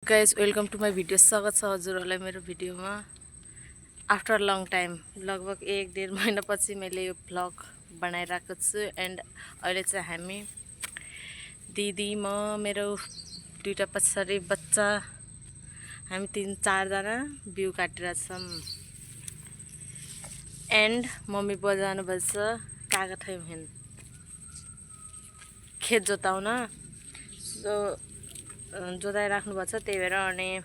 Guys welcome to my video. स्वागत छ हजुरहरूलाई मेरो भिडियोमा। आफ्टर लङ टाइम लगभग 1-1.5 महिनापछि मैले यो भ्लग बनाइरहेको छु। एन्ड अहिले चाहिँ हामी दिदी म मेरो दुईवटा पछाडि बच्चा हामी 3-4 जना बिउ काटिरहेछौँ। एन्ड मम्मी बजाउनु भएछ काका थैम खेत जोताउन। सो जोताइराख्नु भएको छ, त्यही भएर अनि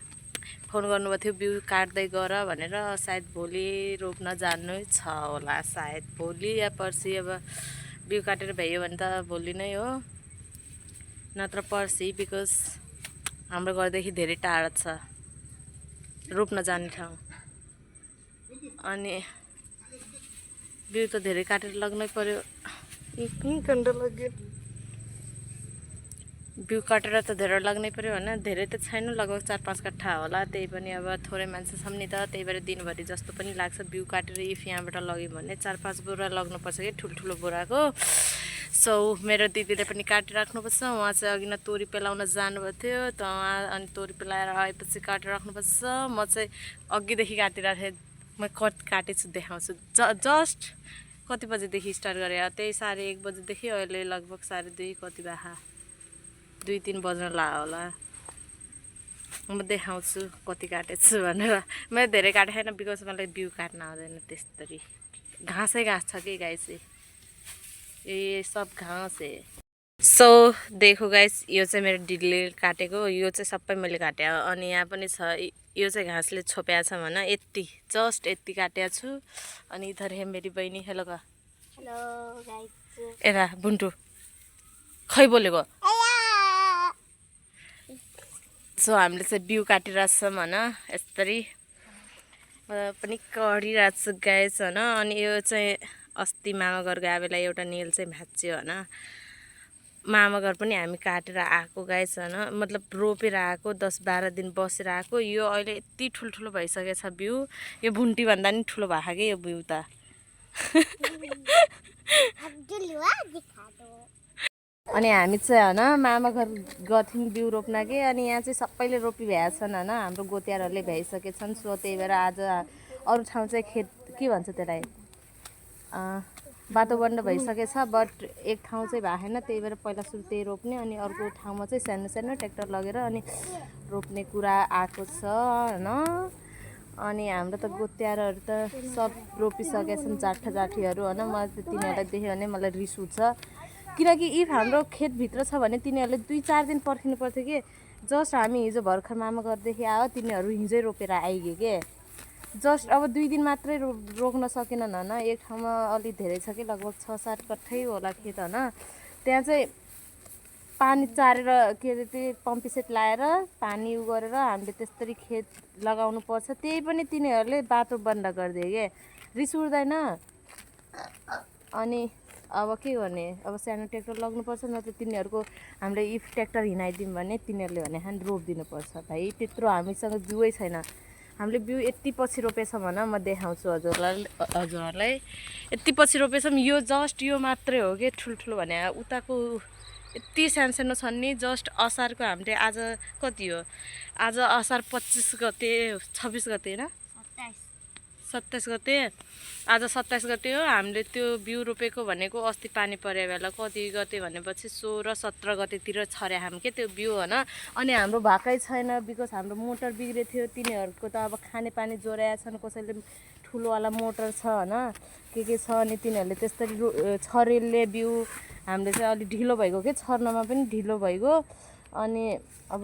फोन गर्नुभएको थियो बिउ काट्दै गर भनेर। सायद भोलि रोप्न जानु छ होला, सायद भोलि या पर्सि। अब बिउ काटेर भ्यायो भने त भोलि नै हो, नत्र पर्सि, बिकज हाम्रो घरदेखि धेरै टाढा छ रोप्न जाने ठाउँ। अनि बिउ त धेरै काटेर लग्नै पर्यो। घन्टा लाग्यो बिउ काटेर त धेरै लाग्नै पर्यो होइन। धेरै त छैन, लगभग 4-5 कट्ठा होला। त्यही पनि अब थोरै मान्छे छौँ नि त, त्यही भएर दिनभरि जस्तो पनि लाग्छ। बिउ काटेर इफ यहाँबाट लग्यो भने 4-5 बोरा लग्नुपर्छ कि ठुल्ठुलो बोराको। सो मेरो दिदीले पनि काटिराख्नुपर्छ। उहाँ चाहिँ अघि न तोरी पेलाउन जानुभएको थियो, त उहाँ अनि तोरी पेलाएर आएपछि काटेर राख्नुपर्छ। म चाहिँ अघिदेखि काटिरहेको थिएँ। म काटेछु देखाउँछु। जस्ट कति बजीदेखि स्टार्ट गरेँ, त्यही 1:30 बजीदेखि अहिले लगभग 2:30 कति बाहा 2-3 बज्न लाग्यो होला। म देखाउँछु कति काटेछु भनेर। मैले धेरै काटेको छैन बिकज मलाई बिउ काट्न आउँदैन त्यस्तरी। घाँसै घाँस छ कि गाई चाहिँ, ये सब घाँस है। सो देखो गाइस, यो चाहिँ मेरो दिदीले काटेको, यो चाहिँ सबै मैले काटेँ। अनि यहाँ पनि छ, यो चाहिँ घाँसले छोप्या छ भन, यति जस्ट यति काटेको छु। अनि इधर है मेरी बहिनी। हेलो का हेलो गाइस। एरा बुन्टु खै बोलेको। सो हामीले चाहिँ बिउ काटिरहेछौँ होइन, यसरी पनि कडिरहेको छु गाइस होइन। अनि यो चाहिँ अस्ति मामा घर गए बेला एउटा नेल चाहिँ भाँच्यो होइन। मामा घर पनि हामी काटेर आएको गाइस होइन, मतलब रोपेर आएको, 10-12 दिन बसेर आएको। यो अहिले यति ठुल्ठुलो भइसकेछ बिउ, यो भुन्टी भन्दा नि ठुलो भएको कि यो बिउ त। अनि हामी चाहिँ होइन मामा घर गथ्यौँ बिउ रोप्न कि। अनि यहाँ चाहिँ सबैले रोपिभ्याएछन् होइन, हाम्रो गोतियारहरूले भ्याइसकेछन्। सो त्यही भएर आज अरू ठाउँ चाहिँ खेत के भन्छ त्यसलाई, बाटो बन्द भइसकेछ। बट एक ठाउँ चाहिँ भएन, त्यही भएर पहिला सुरु त्यही रोप्ने। अनि अर्को ठाउँमा चाहिँ सानो सानो ट्र्याक्टर लगेर अनि रोप्ने कुरा आएको छ होइन। अनि हाम्रो त गोतियारहरू त सब रोपिसकेछन्, जाठीहरू होइन। मलाई त तिनीहरूलाई देख्यो भने मलाई रिस उठ्छ, किनकि इफ हाम्रो खेतभित्र छ भने तिनीहरूले 2-4 दिन पर्खिनु पर्थ्यो कि। जस्ट हामी हिजो भर्खर मामा घरदेखि आयो, तिनीहरू हिजै रोपेर आइगयो के। जस्ट अब 2 दिन मात्रै रोक्न सकेनन् होइन। एक ठाउँमा अलिक धेरै छ कि, लगभग 6-7 कट्ठै होला खेत होइन। त्यहाँ चाहिँ पानी चारेर के अरे त्यो पम्पी सेट लाएर पानी उ गरेर हामीले त्यसरी खेत लगाउनु पर्छ। त्यही पनि तिनीहरूले बाटो बन्द गरिदियो के, रिस उठ्दैन। अनि अब के गर्ने, अब सानो ट्र्याक्टर लग्नुपर्छ, नत्र तिनीहरूको हामीले इफ ट्र्याक्टर हिँडाइदिउँ भने तिनीहरूले भने खान रोपिदिनुपर्छ। भाइ त्यत्रो हामीसँग बिउै छैन। हामीले बिउ यति पछि रोपेछौँ भन, म देखाउँछु हजुरहरूलाई। यति पछि रोपेछौँ, यो जस्ट यो मात्रै हो कि ठुल्ठुलो भने। उताको यति सानो सानो छन् नि। जस्ट असारको हामीले आज कति हो, आज असार 25 गते 26 गते होइन, 27 गते। आज 27 गते हो। हामीले त्यो बिउ रोपेको भनेको अस्ति पानी परे बेला कति गते भनेपछि 16-17 गतेतिर छर्या हामी के त्यो बिउ होइन। अनि हाम्रो भएकै छैन बिकज हाम्रो मोटर बिग्रेको थियो। तिनीहरूको त अब खाने पानी जोराएका छन्, कसैले ठुलोवाला मोटर छ होइन, के छ। अनि तिनीहरूले त्यस्तरी छरेलले बिउ, हामीले चाहिँ अलिक ढिलो भइगयो कि, छर्नमा पनि ढिलो भइगयो। अनि अब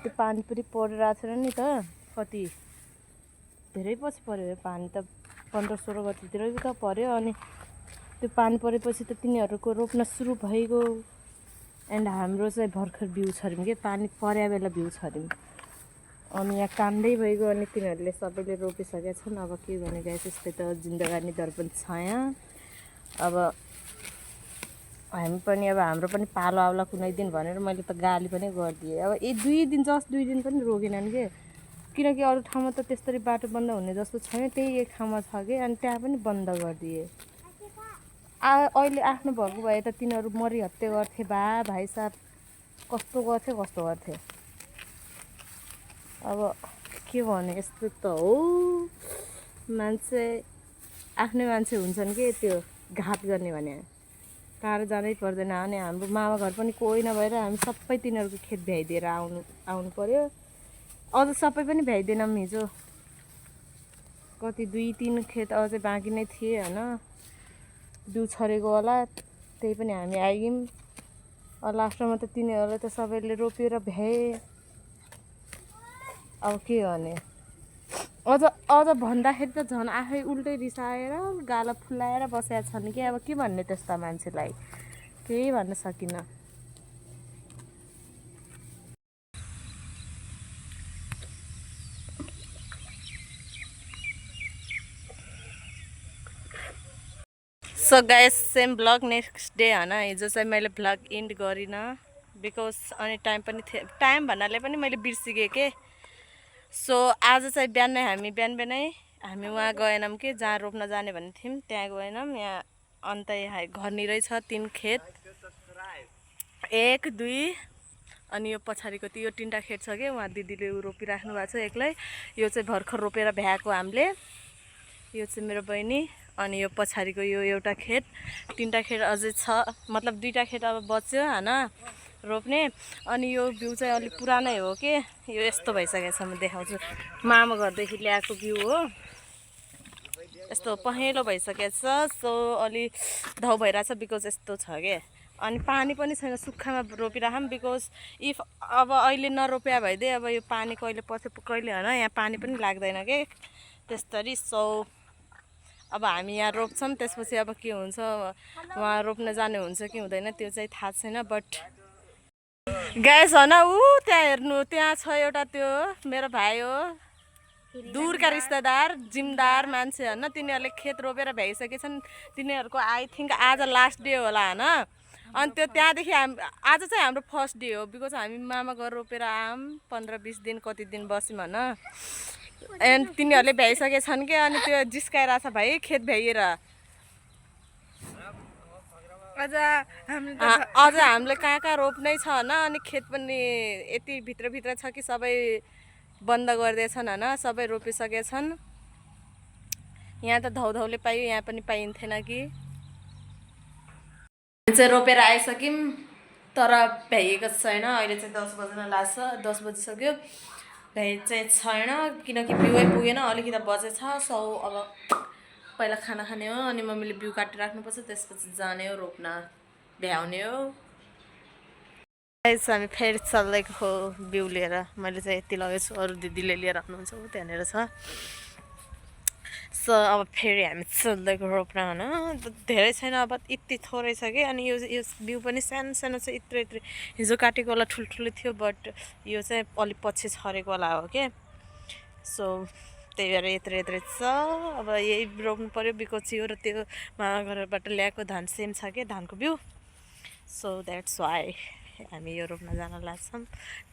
त्यो पानी पनि परिरहेको छैन नि त, कति धेरै पछि पऱ्यो पानी त, 15-16 गतितिर त पऱ्यो। अनि त्यो पानी परेपछि त तिनीहरूको रोप्न सुरु भइगयो। एन्ड हाम्रो चाहिँ भर्खर बिउ छर्यौँ कि, पानी पर्या बेला बिउ छर्यौँ। अनि यहाँ कामदै भइगयो। अनि तिनीहरूले सबैले रोपिसकेका छन्। अब के गर्ने गाइस, त्यस्तै त जिन्दगानी दर्पण छाया। अब हामी पनि अब हाम्रो पनि पालो आउला कुनै दिन भनेर मैले त गाली पनि गरिदिएँ। अब 2 दिन जस्ट 2 दिन पनि रोकेनन् कि, किनकि अरू ठाउँमा त त्यस्तरी बाटो बन्द हुने जस्तो छैन। त्यही एक ठाउँमा छ कि, अनि त्यहाँ पनि बन्द गरिदिए। अहिले आफ्नो भएको भए त तिनीहरू मरिहत्ते गर्थे। भाइ साहब कस्तो गर्थे। अब के भने यस्तो त हो मान्छे आफ्नै मान्छे हुन्छन् कि त्यो घात गर्ने भने टाढो जानै पर्दैन। अनि हाम्रो मामा घर पनि कोही नभएर हामी सबै तिनीहरूको खेत भ्याइदिएर आउनु पर्यो। अझ सबै पनि भ्याइदिएनौँ। हिजो कति 2-3 खेत अझै बाँकी नै थिए होइन, बिउ छरेको होला, त्यही पनि हामी आयौँ। लास्टमा त तिनीहरूले त सबैले रोपेर भ्याए। अब के भने अझ भन्दाखेरि त झन् आफै उल्टै रिसाएर गाला फुलाएर बसेका छन् कि अब के भन्ने त्यस्ता मान्छेलाई, केही भन्न सकिनँ। So guys same blog next day होइन। हिजो चाहिँ मैले ब्लग इन्ड गरिनँ बिकज अनि टाइम भन्नाले पनि मैले बिर्सिकेँ के। सो आज चाहिँ हामी बिहानै हामी वहाँ गएनौँ कि जहाँ रोप्न जाने भन्ने थियौँ, त्यहाँ गएनौँ। यहाँ अन्तै घरनिरै छ 3 खेत, 1, 2 अनि यो पछाडिको यो 3टा खेत छ कि उहाँ दिदीले रोपिराख्नु भएको छ एक्लै। यो चाहिँ भर्खर रोपेर भ्याएको हामीले, यो चाहिँ मेरो बहिनी। अनि यो पछाडिको यो एउटा खेत, 3टा खेत अझै छ, मतलब 2टा खेत अब बच्यो होइन रोप्ने। अनि यो बिउ चाहिँ अलिक पुरानै हो कि, यो यस्तो भइसकेको छ, म देखाउँछु। मामा घरदेखि ल्याएको बिउ हो, यस्तो पहेँलो भइसकेको छ। सो अलि धौ भइरहेछ बिकज यस्तो छ क्या। अनि पानी पनि छैन, सुक्खामा रोपिराखौँ बिकज इफ अब अहिले नरोप्या भइदिए अब यो पानी कहिले पछि कहिले होइन, यहाँ पानी पनि लाग्दैन कि त्यस्तरी। सो अब हामी यहाँ रोप्छौँ, त्यसपछि अब के हुन्छ, वहाँ रोप्न जाने हुन्छ कि हुँदैन त्यो चाहिँ थाहा छैन। बट ग्यास होइन ऊ त्यहाँ हेर्नु, त्यहाँ छ एउटा त्यो मेरो भाइ हो, दूरका रिश्तेदार जिम्दार मान्छे होइन, तिनीहरूले खेत रोपेर भ्याइसकेछन्। तिनीहरूको आई थिङ्क आज लास्ट डे होला होइन। अनि त्यो त्यहाँदेखि आज चाहिँ हाम्रो फर्स्ट डे हो बिकज हामी मामा घर रोपेर आयौँ, 15-20 दिन कति दिन बस्यौँ होइन। एन्ड तिनीहरूले भ्याइसकेछन् कि, अनि त्यो जिस्काइरहेछ भाइ खेत भ्याइएर। अझ हामीले कहाँ रोप्नै छ होइन। अनि खेत पनि यति भित्र छ कि सबै बन्द गरिदिएछन् होइन, सबै रोपिसकेछन्। यहाँ त धौधौले पाइयो, यहाँ पनि पाइन्थेन कि। चाहिँ रोपेर आइसक्यौँ तर भ्याइएको छैन। अहिले चाहिँ 10 बज्न लाग्छ, 10 बजिसक्यो, भ्याइ चाहिँ छैन किनकि बिउै पुगेन, अलिकति बजेछ। सो अब पहिला खाना खाने हो, अनि मम्मीले बिउ काटिराख्नुपर्छ, त्यसपछि जाने हो रोप्न, भ्याउने हो। हामी फेरि चल्दैको हो बिउ लिएर। मैले चाहिँ यति लगेछु, अरू दिदीले लिएर आउनुहुन्छ ऊ त्यहाँनिर छ। सो अब फेरि हामी चल्दैको रोप्न होइन, धेरै छैन, अब यति थोरै छ कि। अनि यो बिउ पनि सानो सानो छ, यत्रो हिजो काटेको होला ठुल्ठुलो थियो, बट यो चाहिँ अलिक पछि छरेको होला हो क्या। सो त्यही भएर यत्रो छ। अब यही रोप्नु पऱ्यो बिकज यो र त्यो मामा घरबाट ल्याएको धान सेम छ क्या धानको बिउ। सो द्याट्स वाइ हामी यो रोप्न जान लाग्छौँ।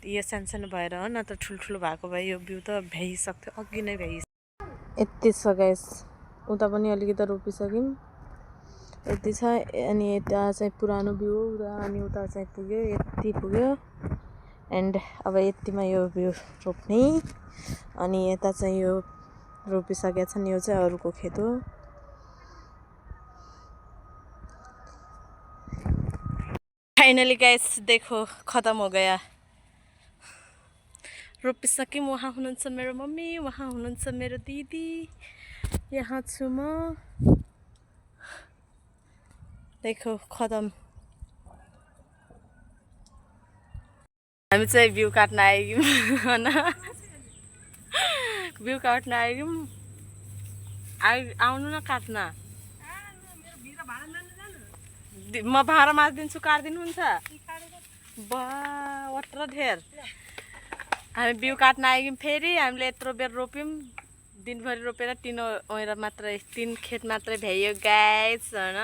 यो सानो भएर हो, न त ठुल्ठुलो भएको भए यो बिउ त भ्याइसक्थ्यो, अघि नै भ्याइसक्यो। यति छ गाइस, उता पनि अलिकति रोपिसक्यौँ, यति छ। अनि यता चाहिँ पुरानो बिउ हो उता, अनि उता चाहिँ पुग्यो, यति पुग्यो। एन्ड अब यतिमा यो बिउ रोप्ने। अनि यता चाहिँ यो रोपिसकेका छन्, यो चाहिँ अरूको खेत हो। फाइनली गाइस देखो खत्म हो गया, रोपिसक्यौँ। वहाँ हुनुहुन्छ मेरो मम्मी, वहाँ हुनुहुन्छ मेरो दिदी, यहाँ छु म। देखो खत्म। हामी चाहिँ बिउ काट्न आयौँ होइन, बिउ काट्न आयौँ। आउनु न काट्न, म भाँडा माझिदिन्छु, काटिदिनुहुन्छ। बा वत्र धेर। हामी बिउ काट्न आयौँ फेरि। हामीले यत्रो बेर रोप्यौँ, दिनभरि रोपेर 3 खेत मात्रै भ्याइयो गाइस होइन।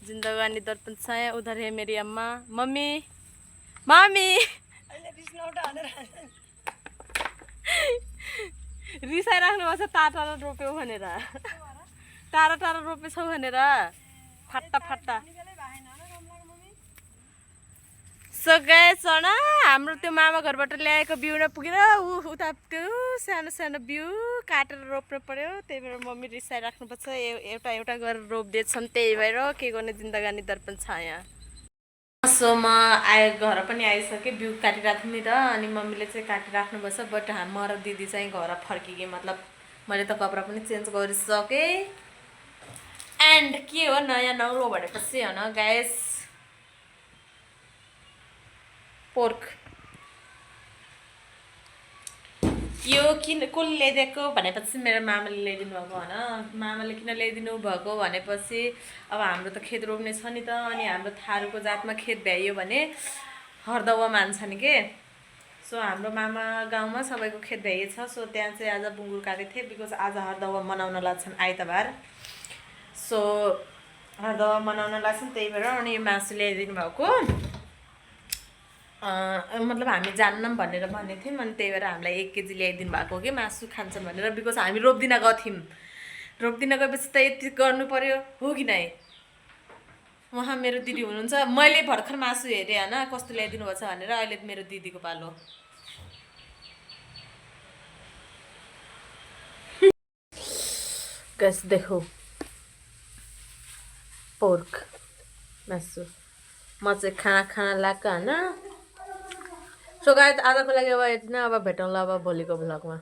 जिन्दगानी दर्पण छाया, उधर है मेरी अम्मा, मम्मी रिसाइराख्नु भएको छ टाढा रोप्यौ भनेर, टाढा रोपेछौ भनेर फाट्टा। सो गाइस हाम्रो त्यो मामा घरबाट ल्याएको बिउ नपुगेर उता त्यो सानो सानो बिउ काटेर रोप्नु पर्यो, त्यही भएर मम्मी रिसाइराख्नुपर्छ। एउटा एउटा गरेर रोप्दैछन्, त्यही भएर के गर्ने, जिन्दगानी दर्पण छ यहाँ। सो म घर पनि आइसकेँ, बिउ काटिराख्नु नि त, अनि मम्मीले चाहिँ काटिराख्नुपर्छ। बट म र दिदी चाहिँ घर फर्किएँ, मतलब मैले त कपडा पनि चेन्ज गरिसकेँ। एन्ड के हो नयाँ नौलो भनेपछि होइन गाइस, पोर्क। यो किन कसले ल्याइदिएको भनेपछि मेरो मामाले ल्याइदिनु भएको होइन। मामाले किन ल्याइदिनु भएको भनेपछि अब हाम्रो त खेत रोप्ने छ नि त, अनि हाम्रो थारूको जातमा खेत भ्याइयो भने हरदौवा मान्छ नि के। सो हाम्रो मामा गाउँमा सबैको खेत भ्याइएछ। सो त्यहाँ चाहिँ आज बुङ्गुर काटेको थिएँ, बिकज आज हरदौवा मनाउन लाग्छन् आइतबार। सो हरदौवा मनाउन लाग्छन्, त्यही भएर अनि मासु ल्याइदिनु भएको। मतलब हामी जान्नौँ भनेर भनेको थियौँ, अनि त्यही भएर हामीलाई 1 केजी ल्याइदिनु भएको कि मासु खान्छन् भनेर। बिकज हामी रोप्दिन गएको थियौँ, रोप्दिन गएपछि त यति गर्नु पर्यो हो कि नै। उहाँ मेरो दिदी हुनुहुन्छ, मैले भर्खर मासु हेरेँ होइन कस्तो ल्याइदिनु भएको छ भनेर। अहिले मेरो दिदीको पालो। गाइस देखो पोर्क मासु, म चाहिँ खाना लाग्छ होइन। सो गाइस आजको लागि अब यति नै, अब भेटौँला अब भोलिको भ्लगमा।